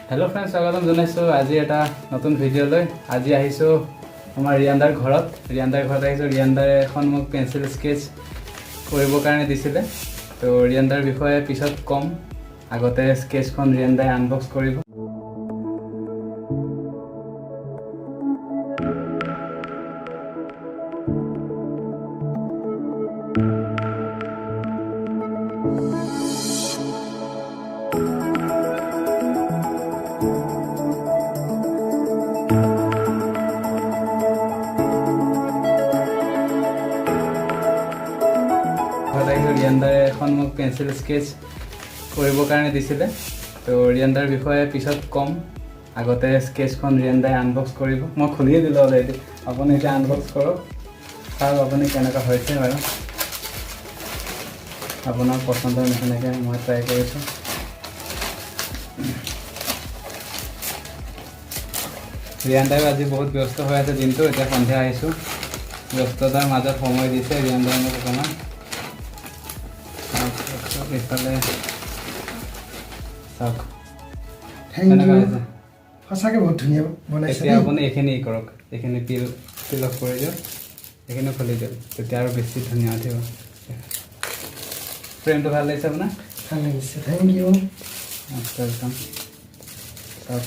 Hello' friends, স্বাগতম জনাইছোঁ আজি এটা নতুন ভিডিঅ'লৈ। আজি আহিছোঁ আমাৰ ৰিয়ানদাৰ ঘৰত। ৰিয়ানদাৰ ঘৰত আহিছোঁ। ৰিয়ানদাৰে এখন মোক পেঞ্চিল স্কেচ কৰিবৰ কাৰণে দিছিলে। তো ৰিয়ানদাৰ বিষয়ে পিছত ক'ম, আগতে স্কেচখন ৰিয়ানদাই আনবক্স কৰিব। ঘৰত আহিছোঁ, ৰিয়ানদাৰে এখন মোক পেঞ্চিল স্কেচ কৰিবৰ কাৰণে দিছিলে। তো ৰিয়ানদাৰ বিষয়ে পিছত ক'ম, আগতে স্কেচখন ৰিয়ানদাই আনবক্স কৰিব। মই খুলিয়ে দিলোঁ অলৰেডি। আপুনি এতিয়া আনবক্স কৰক, চাওক আপুনি কেনেকুৱা হৈছে। বাৰু, আপোনাৰ পচন্দৰ নিচিনাকৈ মই ট্ৰাই কৰিছোঁ। ৰিয়ানদায়ো আজি বহুত ব্যস্ত হৈ আছে দিনটো। এতিয়া সন্ধিয়া আহিছোঁ, ব্যস্ততাৰ মাজত সময় দিছে ৰিয়ানদাই মোক অকণমান। তাৰপিছত এইফালে চাওক। Thank কেনেকুৱা ইউ। হৈছে? সঁচাকৈ বহুত ধুনীয়া বনাইছে এতিয়া দেই। আপুনি এইখিনি কৰক, এইখিনি পিল পিল অফ কৰি দিয়ক, এইখিনি খুলি দিয়ক, তেতিয়া আৰু বেছি ধুনীয়া উঠিব। ফ্ৰেমটো ভাল লাগিছে আপোনাৰ? ভাল লাগিছে, thank U. Welcome. চাওক।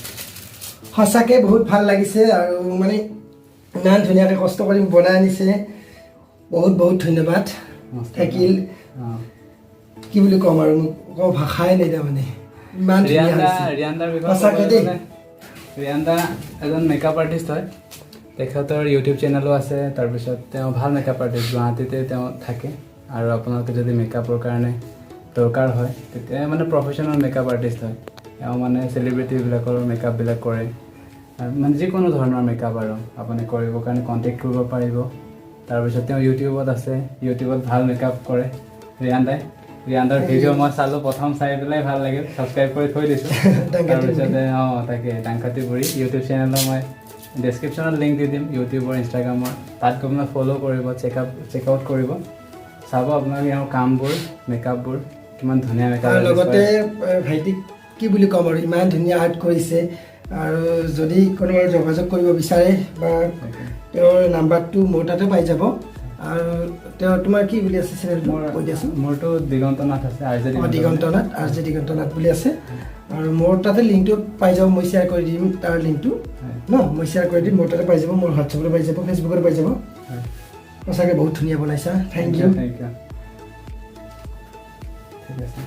সঁচাকৈ বহুত ভাল লাগিছে আৰু মানে ইমান ধুনীয়াকৈ কষ্ট কৰি বনাই আনিছে। বহুত বহুত ধন্যবাদ থাকিল। কি বুলি ক'ম আৰু, মোক ক'ব ভাষাই নাই, তাৰমানে ইমান ধুনীয়া ৰিয়ান্দা হৈছে। ৰিয়ান্দাৰ বিষয়ে সঁচাকৈ ক'বলৈ দেই। গ'লে, ৰিয়ান্দা এজন মেকআপ আৰ্টিষ্ট হয়। তেখেতৰ ইউটিউব চেনেলো আছে। তাৰপিছত তেওঁ ভাল মেকআপ আৰ্টিষ্ট, গুৱাহাটীতে তেওঁ থাকে। আৰু আপোনালোকে যদি মেকআপৰ কাৰণে দৰকাৰ হয়, তেতিয়া মানে প্ৰফেচনেল মেকআপ আৰ্টিষ্ট হয় তেওঁ। মানে চেলিব্ৰিটিবিলাকৰ মেকআপবিলাক কৰে আৰু মানে যিকোনো ধৰণৰ মেকআপ আৰু আপুনি কৰিবৰ কাৰণে কণ্টেক্ট কৰিব পাৰিব। তাৰপিছত তেওঁ ইউটিউবত আছে, ইউটিউবত ভাল মেকআপ কৰে ৰিয়ান্দাই। ৰিয়ান্দাৰ ভিডিঅ' মই চালোঁ প্ৰথম, চাই পেলাই ভাল লাগিল, ছাবস্ক্ৰাইব কৰি থৈ দিছোঁ। ডাংকাটি বুঢ়ী। তাৰপিছতে তাকে ডাংকাটি বুঢ়ী ইউটিউব চেনেলৰ মই ডেছক্ৰিপশ্যনত লিংক দি দিম, ইউটিউবৰ, ইনষ্টাগ্ৰামৰ। তাত গৈ পেলাই ফ'ল' কৰিব, চেক আউট কৰিব, চাব আপোনালোকে ইয়াৰ কামবোৰ, মেকআপবোৰ কিমান ধুনীয়া মেকআপ। আৰু লগতে ভাইটিক কি বুলি ক'ম আৰু, ইমান ধুনীয়া আৰ্ট কৰিছে। আৰু যদি কোনোবাই যোগাযোগ কৰিব বিচাৰে বা তেওঁৰ নাম্বাৰটো মোৰ তাতে পাই যাব। আৰু তেওঁ তোমাৰ কি বুলি আছে চেনেলটো, কৈ দিয়াচোন। মোৰতো দিগন্ত নাথ আছে, আৰ জে। দিগন্ত নাথ, আৰ জে দিগন্ত নাথ বুলি আছে। আৰু মোৰ তাতে লিংকটো পাই যাব, মই শ্বেয়াৰ কৰি দিম তাৰ লিংকটো। ন, মই শ্বেয়াৰ কৰি দিম, মোৰ তাতে পাই যাব, মোৰ হোৱাটছএপত পাই যাব, ফেচবুকত পাই যাব। সঁচাকৈ বহুত ধুনীয়া বনাইছা, thank U. Thank U. ঠিক আছে।